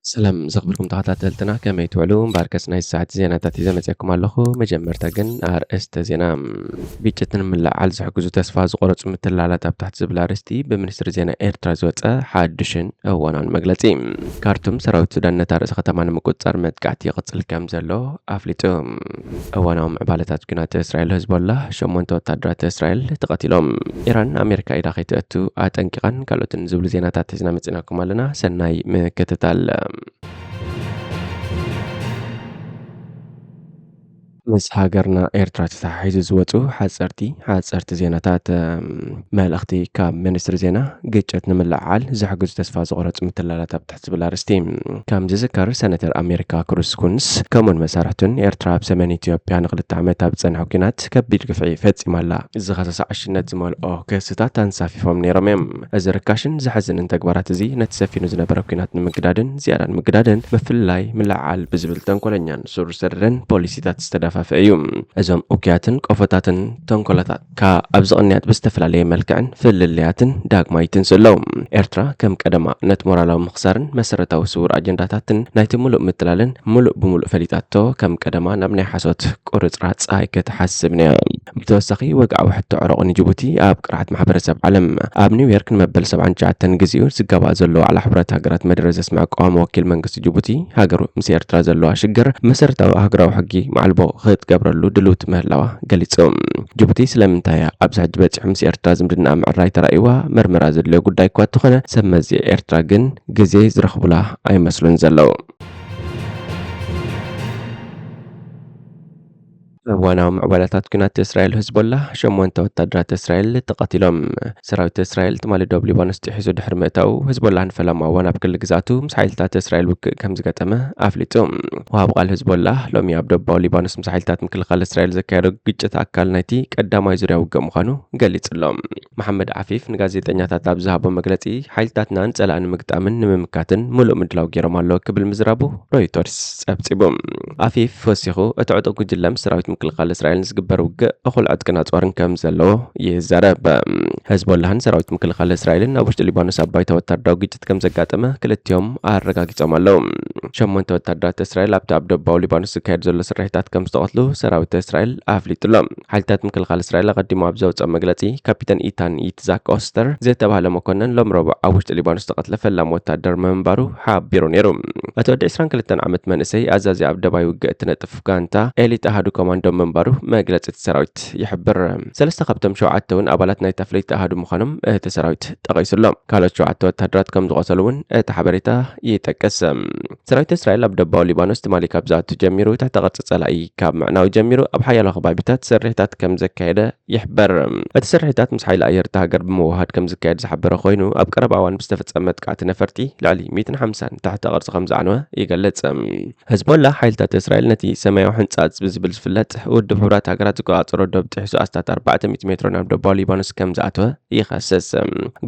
ሰላም ዘኽብርኩም ተኸታተልትና፣ ከመይ ትውዕሉ? እምበኣርከስ ናይ ሰዓት ዜናታት ሒዘ መፅኣኩም ኣለኹ። መጀመርታ ግን ኣርእስተ ዜና። ግጭት ንምልዓል ዝሕግዙ ተስፋ ዝቆረፁ ምትላላት ኣብ ታሕቲ ዝብል ኣርእስቲ ብሚኒስትሪ ዜና ኤርትራ ዝወፀ ሓዱሽን እዋናውን መግለፂ። ካርቱም፣ ሰራዊት ሱዳን ነታ ርእሰ ከተማ ንምቁፅፃር መጥቃዕቲ ይቕፅል ከም ዘሎ ኣፍሊጡ። እዋናዊ ምዕባለታት ኲናት እስራኤል ህዝቦላ፣ ሸሞንተ ወታደራት እስራኤል ተቐቲሎም። ኢራን ኣሜሪካ ኢዳ ከይተእቱ ኣጠንቂቓን ካልኦትን ዝብሉ ዜናታት ሒዝና መፂናኩም ኣለና። ሰናይ ምክትታል። ምስ ሃገርና ኤርትራ ተተሓሒዙ ዝወፁ ሓፀርቲ ሓፀርቲ ዜናታት። መልእኽቲ ካብ ሚኒስትሪ ዜና። ግጭት ንምልዕዓል ዝሕግዙ ተስፋ ዝቆረፁ ምትላላት ኣብ ትሕቲ ዝብል ኣርእስቲ። ከም ዝዝከር፣ ሰነተር ኣሜሪካ ክሩስ ኩንስ ከምኡን መሳርሕቱን ኤርትራ ኣብ ሰሜን ኢትዮጵያ ንክልተ ዓመት ኣብ ዝጸንሐ ኲናት ከቢድ ግፍዒ ፈጺማ ኣላ ዝኸሰሰ ዕሽነት ዝመልኦ ክስታት ኣንሳፊፎም ነይሮም እዮም። እዚ ርካሽን ዘሕዝንን ተግባራት እዚ ነቲ ሰፊኑ ዝነበረ ኲናት ንምግዳድን ዝያዳ ንምግዳድን ምፍልላይ ምልዕዓል ብዝብል ተንኮለኛን ሱር ዝሰደደን ፖሊሲታት ዝተደፋፈ እዩ። እዞም እኩያትን ቆፎታትን ተንኮላታት ከኣ ኣብዚ ቅንያት ብዝተፈላለየ መልክዕን ፍልልያትን ዳግማይ ይትንስኡ ኣለዉ። ኤርትራ ከም ቀደማ ነቲ ሞራላዊ ምኽሳርን መሰረታዊ ስዉር ኣጀንዳታትን ናይቲ ምሉእ ምትላልን ምሉእ ብምሉእ ፈሊጣቶ፣ ከም ቀደማ ናብ ናይ ሓሶት ቁርጽራጽ ኣይክትሓስብን እያ። ብተወሳኺ፣ ወግዓዊ ሕቶ ዕሩቕ ንጅቡቲ ኣብ ቅርዓት ማሕበረሰብ ዓለም። ኣብ ኒውዮርክ ንመበል ሰብዓን ትሽዓተን ግዜኡ ዝጋባእ ዘሎ ዋዕላ ሕቡራት ሃገራት መደረ ዘስምዐ ቀዋሚ ወኪል መንግስቲ ጅቡቲ፣ ሃገሩ ምስ ኤርትራ ዘለዋ ሽግር መሰረታዊ ሃገራዊ ሕጊ ማዕልቦ ክትገብረሉ ድልውቲ ምህላዋ ገሊጹ። ጅቡቲ ስለምንታይ እያ ኣብዚ ሕጂ በጺሑ ምስ ኤርትራ ዝምድናኣ ምዕራይ ተራእይዋ መርመራ ዘድልዮ ጉዳይ እኳ እንተኾነ፣ ሰብ መዚ ኤርትራ ግን ግዜ ዝረኽቡላ ኣይመስሉን ዘለዉ። እዋናዊ ምዕባለታት ኲናት እስራኤል ህዝቦላ፣ ሸሞንተ ወታደራት እስራኤል ተቐቲሎም። ሰራዊት እስራኤል ትማሊ ዶብ ሊባኖስ ጥሒሱ ድሕሪ ምእታዉ፣ ህዝቦላ ንፈለማ እዋን ኣብ ክሊ ግዝኣቱ ምስ ሓይልታት እስራኤል ውግእ ከም ዝገጠመ ኣፍሊጡ። ወሃቢ ቃል ህዝቦላ ሎሚ ኣብ ደቡባዊ ሊባኖስ ምስ ሓይልታት ምክልኻል እስራኤል ዘካየዶ ግጭት ኣካል ናይቲ ቀዳማይ ዙርያ ውግእ ምዃኑ ገሊጹ ኣሎ። መሓመድ ዓፊፍ ንጋዜጠኛታት ኣብ ዝሃቦ መግለጺ፣ ሓይልታትና ንጸላኢ ንምግጣምን ንምምካትን ምሉእ ምድላው ገይሮም ኣለዉ ክብል ምዝራቡ ሮይተርስ ጸብጺቡ። ዓፊፍ ወሲኹ፣ እቲ ዕጡቕ ጉጅለ ምስ ሰራዊት ምክልኻል እስራኤል ንዝግበር ውግእ እኹል ዕጥቅን ኣጽዋርን ከም ዘለዎ ይዛረብ። ህዝቦላህን ሰራዊት ምክልኻል እስራኤልን ኣብ ውሽጢ ሊባኖስ ኣብ ባይታ ወታደራዊ ግጭት ከም ዘጋጠመ ክልቲኦም ኣረጋጊጾም ኣለዉ። ሸሞንተ ወታደራት እስራኤል ኣብቲ ኣብ ደቡባዊ ሊባኖስ ዝካየድ ዘሎ ስርሒታት ከም ዝተቐትሉ ሰራዊት እስራኤል ኣፍሊጡ ኣሎ። ሓይልታት ምክልኻል እስራኤል ኣቐዲሙ ኣብ ዘውፅኦ መግለፂ፣ ካፒተን ኢታን ይትዛክ ኦስተር ዝተባህለ መኮነን ሎም ረቡዕ ኣብ ውሽጢ ሊባኖስ ዝተቐትለ ፈላሚ ወታደር ምንባሩ ሓቢሩ ነይሩ። እቲ ወዲ ዕስራን ክልተን ዓመት መንእሰይ ኣዛዚ ኣብ ደባይ ውግእ እትነጥፍ ጋንታ ኤሊት ኣሃዱ ኮማንዶ ምንባሩ መግለፂ እቲ ሰራዊት ይሕብር። ሰለስተ ካብቶም ሸውዓተ እውን ኣባላት ናይታ ፍለይቲ ኣሃዱ ምዃኖም እቲ ሰራዊት ጠቒሱ ኣሎ። ካልኦት ሸውዓተ ወታደራት ከም ዝቖሰሉ እውን እቲ ሓበሬታ ይጠቅስ። ሰራዊት እስራኤል ኣብ ደቡባዊ ሊባኖስ ትማሊ ካብ ዝኣቱ ጀሚሩ፣ ትሕተ ቅርጺ ጸላኢ ካብ ምዕናው ጀሚሩ፣ ኣብ ሓያሎ ከባቢታት ስርሒታት ከም ዘካየደ ይሕበር። እቲ ስርሒታት ምስ ሓይሊ ኣየር እታ ሃገር ብምውሃድ ከም ዝካየድ ዝሓበረ ኮይኑ፣ ኣብ ቀረባ እዋን ብዝተፈጸመ መጥቃዕቲ ነፈርቲ ልዕሊ ሚእትን ሓምሳን ትሕተ ቅርጺ ከም ዘዕነወ ይገልጽ። ህዝቦላ፣ ሓይልታት እስራኤል ነቲ ሰማያዊ ሕንጻጽ ብዝብል ዝፍለጥ ውድብ ሕቡራት ሃገራት ዝቆጻጸሮ ዶብ ጥሒሱ ኣስታት ኣርባዕተ ሚእቲ ሜትሮ ናብ ደቡባዊ ሊባኖስ ከም ዝኣተወ ይኸስስ።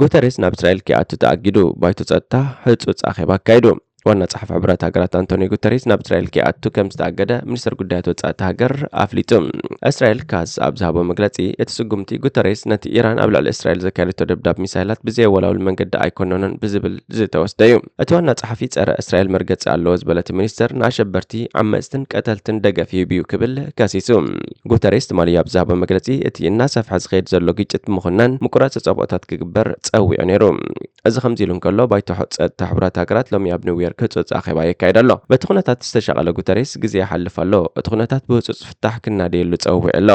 ጉተሬስ ናብ እስራኤል ከይኣቱ ተኣጊዱ፣ ባይቶ ጸጥታ ህጹጽ ኣኼባ ኣካይዱ። ዋና ጸሓፊ ሕቡራት ሃገራት ኣንቶኒዮ ጉተሬስ ናብ እስራኤል ከይኣቱ ከም ዝተኣገደ ሚኒስትር ጉዳያት ወጻኢ እታ ሃገር ኣፍሊጡ። እስራኤል ካስ ኣብ ዝሃቦ መግለጺ፣ እቲ ስጉምቲ ጉተሬስ ነቲ ኢራን ኣብ ልዕሊ እስራኤል ዘካየደቶ ደብዳብ ሚሳይላት ብዘየወላውል መንገዲ ኣይኮነኖን ብዝብል ዝተወስደ እዩ። እቲ ዋና ጸሓፊ ጸረ እስራኤል መርገጺ ኣለዎ ዝበለ እቲ ሚኒስትር፣ ንኣሸበርቲ፣ ዓመጽትን ቀተልትን ደገፍ ይህብ እዩ ክብል ከሲሱ። ጉተሬስ ትማሊ ኣብ ዝሃቦ መግለጺ፣ እቲ እናሰፍሐ ዝኸይድ ዘሎ ግጭት ብምኹናን ምቁራጽ ተጻብኦታት ክግበር ጸዊዑ ነይሩ። እዚ ከምዚ ኢሉ እንከሎ፣ ባይቶ ጸጥታ ሕቡራት ሃገራት ሎሚ ኣብ ኒውዮርክ ህጹጽ ኣኼባ የካይድ ኣሎ። በቲ ኩነታት ዝተሻቐለ ጉተሬስ፣ ግዜ ይሓልፍ ኣሎ፣ እቲ ኩነታት ብህጹጽ ፍታሕ ክናደየሉ ጸዊዑ ኣሎ።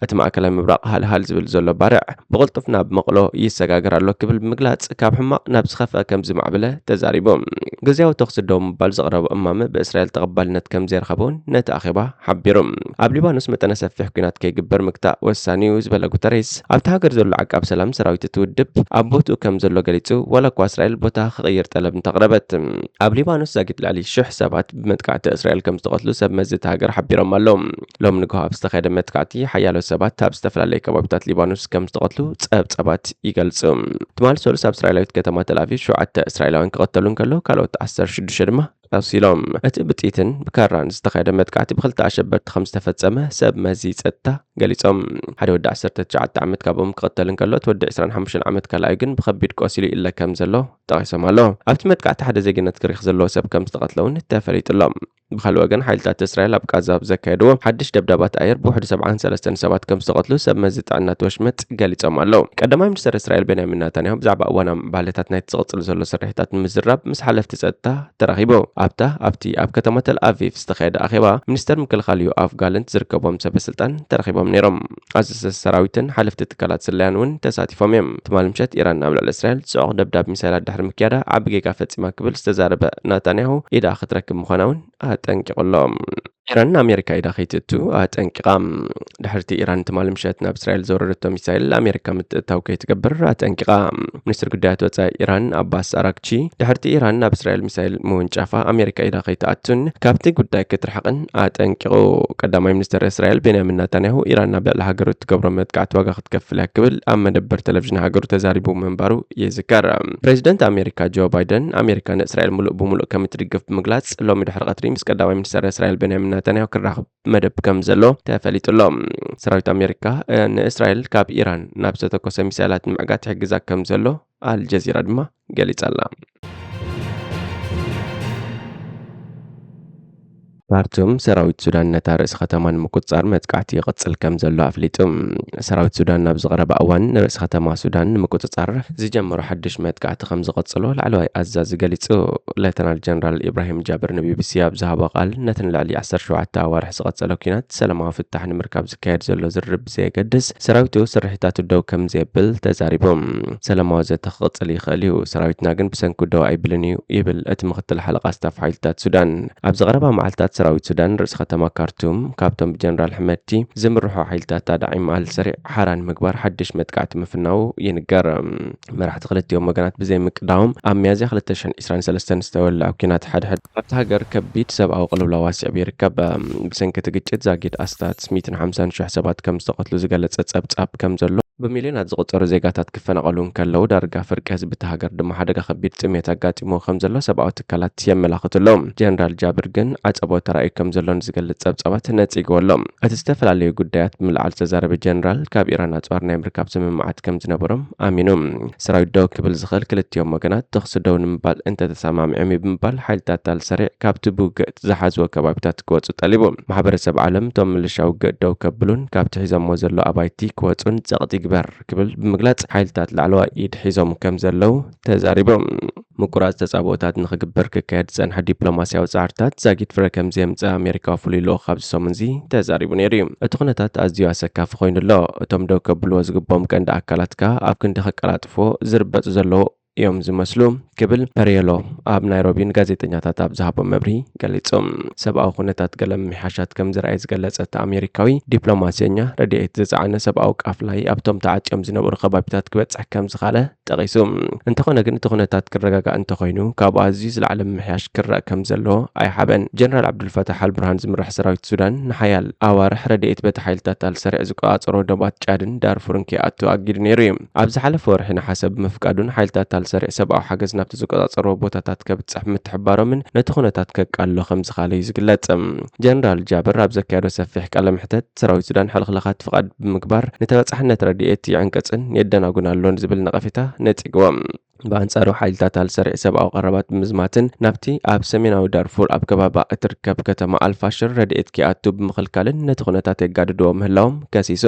እቲ ማእከላይ ምብራቕ ሃልሃል ዝብል ዘሎ ባርዕ ብቕልጡፍ ናብ መቕሎ ይሰጋገር ኣሎ ክብል ብምግላጽ፣ ካብ ሕማቕ ናብ ዝኸፍአ ከም ዝማዕበለ ተዛሪቡ። ግዝያዊ ተኹሲ ደው ምባል ዘቕረቦ እማመ ብእስራኤል ተቐባልነት ከም ዘይረኸበ እውን ነቲ ኣኼባ ሓቢሩ። ኣብ ሊባኖስ መጠነ ሰፊሕ ኲናት ከይግበር ምግታእ ወሳኒ እዩ ዝበለ ጉተሬስ፣ ኣብቲ ሃገር ዘሎ ዓቃብ ሰላም ሰራዊት እቲ ውድብ ኣብ ቦትኡ ከም ዘሎ ገሊጹ፣ ዋላ እኳ እስራኤል ቦታ ክቕይር ጠለብ እንተቕረበት። ኣብ ሊባኖስ ዛጊት ልዕሊ ሽሕ ሰባት ብመጥቃዕቲ እስራኤል ከም ዝተቐትሉ ሰብ መዚ እቲ ሃገር ሓቢሮም ኣለዉ። ሎም ንግሆ ኣብ ዝተኻየደ መጥቃዕቲ ሓያሎ ሰባት ኣብ ዝተፈላለዩ ከባቢታት ሊባኖስ ከም ዝተቐትሉ ጸብጸባት ይገልጹ። ትማሊ ሰሉስ ኣብ እስራኤላዊት ከተማ ተልኣቪቭ ሸውዓተ እስራኤላውያን ክቐተሉ እንከሎ፣ ካልኦት ዓሰርተ ሽዱሽተ ድማ ኣውሲሎም። እቲ ብጥይትን ብካራን ዝተኻየደ መጥቃዕቲ ብክልተ ኣሸበርቲ ከም ዝተፈጸመ ሰብ መዚ ጸጥታ ገሊጾም። ሓደ ወዲ ዓሰርተ ትሽዓተ ዓመት ካብኦም ክቕተል እንከሎ፣ እቲ ወዲ ዕስራን ሓሙሽተን ዓመት ካልኣዩ ግን ብኸቢድ ቆሲሉ ይእለ ከም ዘሎ ጠቒሶም ኣሎ። ኣብቲ መጥቃዕቲ ሓደ ዜግነት ግሪኽ ዘለዎ ሰብ ከም ዝተቐትለ እውን ተፈሊጡ ኣሎ። ብኻልእ ወገን፣ ሓይልታት እስራኤል ኣብ ቃዛ ኣብ ዘካየድዎ ሓድሽ ደብዳባት ኣየር ብውሕዱ ሰብዓን ሰለስተን ሰባት ከም ዝተቐትሉ ሰብ መዚ ጥዕና እቲ ወሽመጥ ገሊጾም ኣለዉ። ቀዳማይ ሚኒስተር እስራኤል ቤንያሚን ናታንያሁ ብዛዕባ እዋናዊ ምዕባለታት ናይቲ ዝቕጽል ዘሎ ስርሒታት ንምዝራብ ምስ ሓለፍቲ ጸጥታ ተራኺቡ። ኣብታ ኣብቲ ኣብ ከተማ ተል ኣቪቭ ዝተኻየደ ኣኼባ፣ ሚኒስተር ምክልኻል ዮኣፍ ጋለንት ዝርከቦም ሰበ ስልጣን ተረኺቦም ነይሮም። ኣዘዝቲ ሰራዊትን ሓለፍቲ ትካላት ስለያን እውን ተሳቲፎም እዮም። ትማሊ ምሸት ኢራን ኣብ ልዕሊ እስራኤል ጽዑቕ ደብዳብ ሚሳይላት ድሕሪ ምክያዳ ዓቢ ጌጋ ፈጺማ ክብል ዝተዛረበ ናታንያሁ፣ ኢዳ ክትረክብ ምዃና እውን ኣጠንቂቑ ኣሎ። ኢራን ንኣሜሪካ ኢዳ ከይትእቱ ኣጠንቂቓ። ድሕርቲ ኢራን ትማሊ ምሸት ናብ እስራኤል ዘውረደቶ ሚሳይል ኣሜሪካ ምትእታው ከይትገብር ኣጠንቂቓ። ሚኒስትር ጉዳያት ወጻኢ ኢራን ኣባስ ኣራግቺ፣ ድሕርቲ ኢራን ናብ እስራኤል ሚሳይል ምውንጫፋ ኣሜሪካ ኢዳ ከይትኣቱን ካብቲ ጉዳይ ክትርሕቕን ኣጠንቂቑ። ቀዳማይ ሚኒስትር እስራኤል ቤንያሚን ናታንያሁ፣ ኢራን ናብ ልዕሊ ሃገሩ እትገብሮ መጥቃዕቲ ዋጋ ክትከፍል እያ ክብል ኣብ መደበር ቴሌቪዥን ሃገሩ ተዛሪቡ ምንባሩ ይዝከር። ፕሬዚደንት ኣሜሪካ ጆ ባይደን፣ ኣሜሪካ ንእስራኤል ሙሉእ ብሙሉእ ከም እትድግፍ ብምግላጽ፣ ሎሚ ድሕሪ ቀትሪ ምስ ቀዳማይ ሚኒስተር እስራኤል ቤንያሚን ናታንያሁ ክራኸብ መደብ ከም ዘሎ ተፈሊጡ ኣሎ። ሰራዊት ኣሜሪካ፣ እ፣ ንእስራኤል ካብ ኢራን ናብ ዝተተኮሰ ሚሳይላት ንምዕጋት ይሕግዛ ከም ዘሎ ኣልጀዚራ ድማ ገሊጻ ኣላ። ካርቱም፣ ሰራዊት ሱዳን ነታ ርእሲ ከተማ ንምቁጽጻር መጥቃዕቲ ይቕጽል ከም ዘሎ ኣፍሊጡ። ሰራዊት ሱዳን ኣብ ዝቐረበ እዋን ንርእሲ ከተማ ሱዳን ንምቁጽጻር ዝጀመሮ ሓድሽ መጥቃዕቲ ከም ዝቐጽሎ ላዕለዋይ ኣዛዚ ገሊጹ። ሌተናል ጀነራል ኢብራሂም ጃብር ንቢቢሲ ኣብ ዝሃቦ ቃል፣ ነቲ ንልዕሊ ዓሰርተ ሸውዓተ ኣዋርሕ ዝቐጸለ ኲናት ሰላማዊ ፍታሕ ንምርካብ ዝካየድ ዘሎ ዝርርብ ብዘየገድስ፣ ሰራዊቱ ስርሒታቱ ደው ከም ዘየብል ተዛሪቡ። ሰላማዊ ዘተ ክቕጽል ይኽእል እዩ፣ ሰራዊትና ግን ብሰንኩ ደው ኣይብልን እዩ፣ ይብል እቲ ምክትል ሓለቓ ስታፍ ሓይልታት ሱዳን። ኣብ ዝቐረባ መዓልታት ሰራዊት ሱዳን ርእሲ ከተማ ካርቱም ካብቶም ብጀነራል ሕመድቲ ዝምርሑ ሓይልታት ኣዳዒም ኣልሰሪዕ ሓራ ንምግባር ሓድሽ መጥቃዕቲ ምፍናዉ ይንገር። መራሕቲ ክልቲኦም ወገናት ብዘይምቅዳዎም ኣብ ሚያዝያ ክልተ ሽሕን ዕስራን ሰለስተን ዝተወልዐ ኲናት ሓድሕድ ኣብቲ ሃገር ከቢድ ሰብኣዊ ቅልውላው ኣስዒቡ ይርከብ። ብሰንኪ እቲ ግጭት ዛጊድ ኣስታት ሚእትን ሓምሳን ሽሕ ሰባት ከም ዝተቐትሉ ዝገለጸ ጸብጻብ ከም ዘሎ፣ ብሚልዮናት ዝቑጸሩ ዜጋታት ክፈናቐሉ እንከለዉ፣ ዳርጋ ፍርቂ ህዝቢ እታ ሃገር ድማ ሓደጋ ከቢድ ጥሜት ኣጋጢምዎ ከም ዘሎ ሰብኣዊ ትካላት የመላኽቱ ኣለዉ። ጀነራል ጃብር ግን ዓጸቦ ተራእዩ ከም ዘሎ ንዝገልጽ ጸብጻባት ነጺግዎ ኣሎ። እቲ ዝተፈላለዩ ጉዳያት ብምልዓል ዝተዛረበ ጀነራል፣ ካብ ኢራን ኣጽዋር ናይ ምርካብ ስምምዓት ከም ዝነበሮም ኣሚኑ። ሰራዊት ደው ክብል ዝኽእል ክልቲኦም ወገናት ተኹሲ ደው ንምባል እንተተሰማሚዖም እዩ ብምባል ሓይልታት ኣልሰሪዕ ካብቲ ብውግእ ዝሓዝዎ ከባቢታት ክወጹ ጠሊቡ። ማሕበረሰብ ዓለም እቶም ምልሻ ውግእ ደው ከብሉን ካብቲ ሒዞሞ ዘሎ ኣባይቲ ክወጹን ጸቕጢ ይግበር ክብል ብምግላጽ ሓይልታት ላዕለዋይ ኢድ ሒዞም ከም ዘለዉ ተዛሪቦም። ምቁራጽ ተጻብኦታት ንኽግበር ክካየድ ዝጸንሐ ዲፕሎማስያዊ ጻዕርታት ዛጊድ ፍረ ከም ዘየምጽእ ኣሜሪካዊ ፍሉይ ልኡኽ ኣብዚ ሰሙን እዚ ተዛሪቡ ነይሩ እዩ። እቲ ኩነታት ኣዝዩ ኣሰካፊ ኮይኑ ኣሎ። እቶም ደው ከብልዎ ዝግብኦም ቀንዲ ኣካላት ከኣ ኣብ ክንዲ ከቀላጥፎ ዝርበጹ ዘለዉ እዮም ዝመስሉ ክብል ፐሬሎ ኣብ ናይሮቢ ንጋዜጠኛታት ኣብ ዝሃቦ መብርሂ ገሊጹ። ሰብኣዊ ኩነታት ገለ ምምሕያሻት ከም ዝረኣየ ዝገለጸ እቲ ኣሜሪካዊ ዲፕሎማስየኛ፣ ረድኤት ዝጸዓነ ሰብኣዊ ቃፍላይ ኣብቶም ተዓጽዮም ዝነበሩ ከባቢታት ክበጽሕ ከም ዝኻለ ጠቒሱ። እንተኾነ ግን፣ እቲ ኩነታት ክረጋጋእ እንተኾይኑ፣ ካብኡ ኣዝዩ ዝለዓለ ምምሕያሽ ክረአ ከም ዘሎ ኣይሓበን። ጀነራል ዓብዱልፈታሕ ኣልቡርሃን ዝምራሕ ሰራዊት ሱዳን ንሓያል ኣዋርሕ ረድኤት በቲ ሓይልታት ኣልሰሪዕ ዝቆጻጸሮ ዶባት ጫድን ዳርፉርን ከይኣቱ ኣጊዱ ነይሩ እዩ። ኣብ ዝሓለፈ ወርሒ ነሓሰ ብምፍቃዱን ሓይልታት ኣልሰሪዕ ሰብኣዊ ሓገዝ ናብቲ ዝቆጻጸርዎ ቦታታት ከብጽሕ ምትሕባሮምን ነቲ ኩነታት ከቃልሎ ከም ዝኻለ እዩ ዝግለጽ። ጀነራል ጃብር ኣብ ዘካየዶ ሰፊሕ ቃለ መሕተት፣ ሰራዊት ሱዳን ሕልኽላኻት ፍቓድ ብምግባር ንተበጻሕነት ረድኤት ይዕንቅጽን የደናጉን ኣሎን ዝብል ነቐፌታ ነጺግዎ። ብኣንጻሩ፣ ሓይልታት ኣልሰሪዕ ሰብኣዊ ቀረባት ብምዝማትን ናብቲ ኣብ ሰሜናዊ ዳርፉር ኣብ ከባባ እትርከብ ከተማ ኣልፋሽር ረድኤት ከይኣቱ ብምኽልካልን ነቲ ኩነታት የጋድድዎ ምህላዎም ከሲሱ።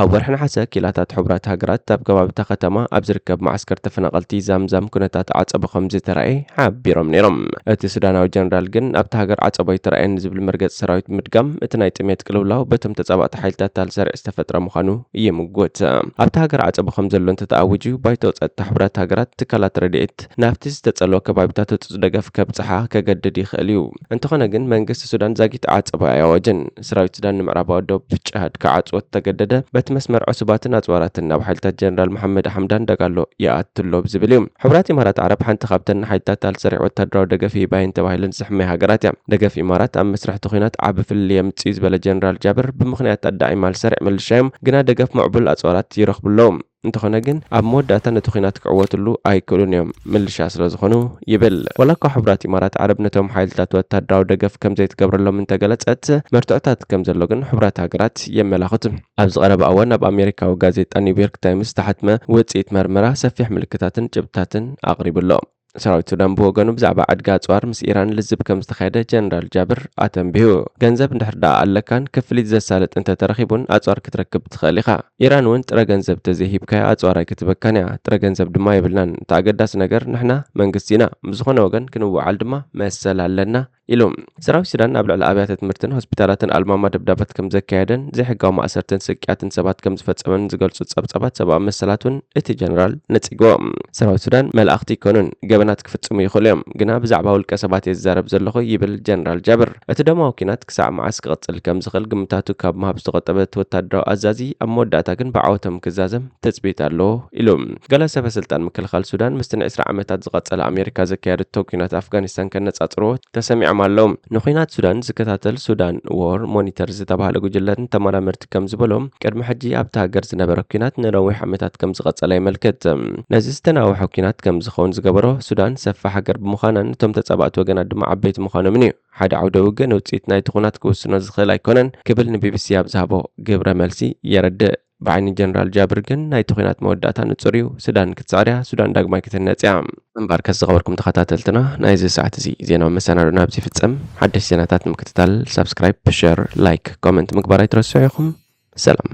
ኣብ ወርሒ ነሓሰ፣ ኪላታት ሕቡራት ሃገራት ኣብ ከባቢ እታ ከተማ ኣብ ዝርከብ መዓስከር ተፈናቐልቲ ዛምዛም ኩነታት ዓጸቦ ከም ዝተራእየ ሓቢሮም ነይሮም። እቲ ሱዳናዊ ጀነራል ግን፣ ኣብታ ሃገር ዓጸቦ ኣይተራእየን ዝብል መርገጺ ሰራዊት ብምድጋም፣ እቲ ናይ ጥሜት ቅልውላው በቶም ተጻባእቲ ሓይልታት ኣልሰሪዕ ዝተፈጥረ ምዃኑ ይምጉት። ኣብታ ሃገር ዓጸቦ ከም ዘሎ እንተተኣዊጁ፣ ባይቶ ጸጥታ ሕቡራት ሃገራት ትካላት ረድኤት ናብቲ ዝተጸልወ ከባቢታት ህጹጽ ደገፍ ከብጽሓ ከገድድ ይኽእል እዩ። እንተኾነ ግን፣ መንግስቲ ሱዳን ዛጊት ዓጸቦ ኣያወጀን። ሰራዊት ሱዳን ንምዕራባዊ ዶብ ጫድ ክዓጽዎ እተገደደ፣ በቲ መስመር ዕሱባትን ኣጽዋራትን ናብ ሓይልታት ጀነራል መሓመድ ሓምዳን ዳጋሎ ይኣቱ ኣሎ ብዝብል እዩ። ሕቡራት ኢማራት ዓረብ ሓንቲ ካብተን ንሓይልታት ኣልሰሪዕ ወታደራዊ ደገፍ ይህባ እየን ተባሂለን ዝሕመያ ሃገራት እያ። ደገፍ ኢማራት ኣብ መስርሕ እቲ ኲናት ዓቢ ፍልልይ የምጽእ እዩ ዝበለ ጀነራል ጃብር፣ ብምኽንያት ኣዳዒም ኣልሰሪዕ ምልሻ እዮም፣ ግና ደገፍ ምዕቡል ኣጽዋራት ይረኽቡ ኣለዉ። እንተኾነ ግን ኣብ መወዳእታ ነቲ ኲናት ክዕወትሉ ኣይክእሉን እዮም፣ ምልሻ ስለ ዝኾኑ ይብል። ዋላ እኳ ሕቡራት ኢማራት ዓረብ ነቶም ሓይልታት ወታደራዊ ደገፍ ከም ዘይትገብረሎም እንተገለጸት፣ መርትዖታት ከም ዘሎ ግን ሕቡራት ሃገራት የመላኽቱ። ኣብዚ ቀረባ እዋን ኣብ ኣሜሪካዊ ጋዜጣ ኒውዮርክ ታይምስ ዝተሓትመ ውጽኢት መርመራ ሰፊሕ ምልክታትን ጭብጥታትን ኣቕሪቡ ኣሎ። ሰራዊት ሱዳን ብወገኑ ብዛዕባ ዕድጋ ኣጽዋር ምስ ኢራን ልዝብ ከም ዝተኻየደ ጀነራል ጃብር ኣተንቢሁ። ገንዘብ እንድሕር ደኣ ኣለካን ክፍሊት ዘሳልጥ እንተተረኺቡን ኣጽዋር ክትረክብ ትኽእል ኢኻ። ኢራን እውን ጥረ ገንዘብ ተዘይሂብካያ ኣጽዋር ኣይክትበካን እያ። ጥረ ገንዘብ ድማ የብልናን። እቲ ኣገዳሲ ነገር ንሕና መንግስቲ ኢና። ብዝኾነ ወገን ክንወዓል ድማ መሰል ኣለና ኢሉ። ሰራዊት ሱዳን ኣብ ልዕሊ ኣብያተ ትምህርትን ሆስፒታላትን ኣልማማ ደብዳባት ከም ዘካየደን ዘይሕጋዊ ማእሰርትን ስቅያትን ሰባት ከም ዝፈጸመን ዝገልጹ ጸብጻባት ሰብኣዊ መሰላት እውን እቲ ጀነራል ነጺግዎ። ሰራዊት ሱዳን መላእኽቲ ኣይኮኑን፣ ገበናት ክፍጽሙ ይኽእሉ እዮም፣ ግና ብዛዕባ ውልቀ ሰባት እየ ዝዛረብ ዘለኹ ይብል ጀነራል ጃብር። እቲ ደማዊ ኲናት ክሳዕ መዓስ ክቕጽል ከም ዝኽእል ግምታቱ ካብ ምሃብ ዝተቖጠበ እቲ ወታደራዊ ኣዛዚ ኣብ መወዳእታ ግን ብዓወቶም ክዛዘም ትጽቢት ኣለዎ ኢሉ። ገለ ሰበ ስልጣን ምክልኻል ሱዳን ምስቲ ንዕስራ ዓመታት ዝቐጸለ ኣሜሪካ ዘካየደቶ ኲናት ኣፍጋኒስታን ከነጻጽርዎ ተሰሚዖም ኣለዉ። ንኲናት ሱዳን ዝከታተል ሱዳን ዎር ሞኒተር ዝተባህለ ጉጅለን ተመራመርቲ ከም ዝበሎ ቅድሚ ሕጂ ኣብቲ ሃገር ዝነበረ ኲናት ንነዊሕ ዓመታት ከም ዝቐጸለ የመልክት። ነዚ ዝተናውሐ ኲናት ከም ዝኸውን ዝገበሮ ሱዳን ሰፊሕ ሃገር ብምዃናን እቶም ተጻባእቲ ወገናት ድማ ዓበይቲ ምዃኖምን እዩ። ሓደ ዓውደ ውግእ ንውጽኢት ናይቲ ኲናት ክውስኖ ዝኽእል ኣይኮነን ክብል ንቢቢሲ ኣብ ዝሃቦ ግብረ መልሲ የረድእ። ብዓይኒ ጀነራል ጃብር ግን ናይቲ ኲናት መወዳእታ ንጹር እዩ። ሱዳን ክትስዕር እያ፣ ሱዳን ዳግማይ ክትህነጽ እያ። እምበኣርከስ ዝኸበርኩም ተኸታተልትና ናይዚ ሰዓት እዚ ዜናዊ መሰናዶና ኣብዚ ይፍጸም። ሓደሽ ዜናታት ንምክትታል ሳብስክራይብ፣ ሸር፣ ላይክ፣ ኮመንት ምግባር ኣይትረስዑ ኢኹም። ሰላም።